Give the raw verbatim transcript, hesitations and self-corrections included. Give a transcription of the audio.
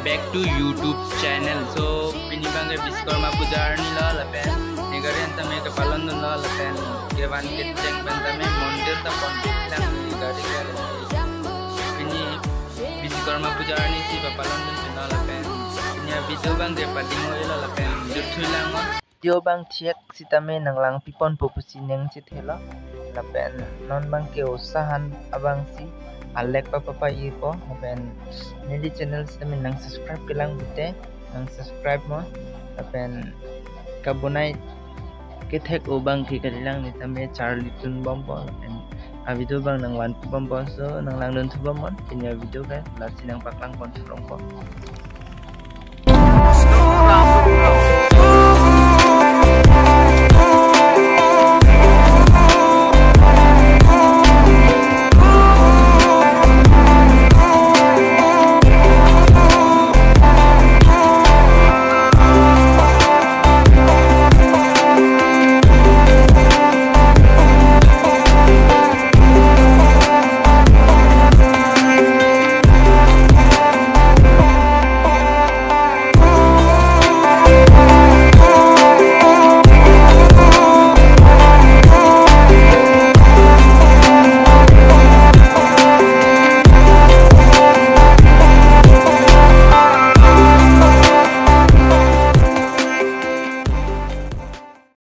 Back to YouTube channel. So pini abang ke Vishwakarma Puja arni lo lapen ne gari an tame kepalon dunlo lapen kevan kecheng pen tame mondir ta ponpiklang ne gari ke. Pini Vishwakarma Puja arni si papalon dun pino lapen pini avideo abang ke pading-o-elo lapen juthui lang. Video abang thek sitame nang langpi ponpo pusi neng chethelo. Lapen non abang ke osahan abang si alek pa papa ipo lapen neli channel sitame nang subscribe kelang pute nang subscribe mo lapen kabonai kethek-o abang ke kalilang ne tame charli tun bompo lapen avideo abang nang vanpi bompo, so nang langdun thu bom non. Pini avideo ke lasi nang paklang pon thu rongpo.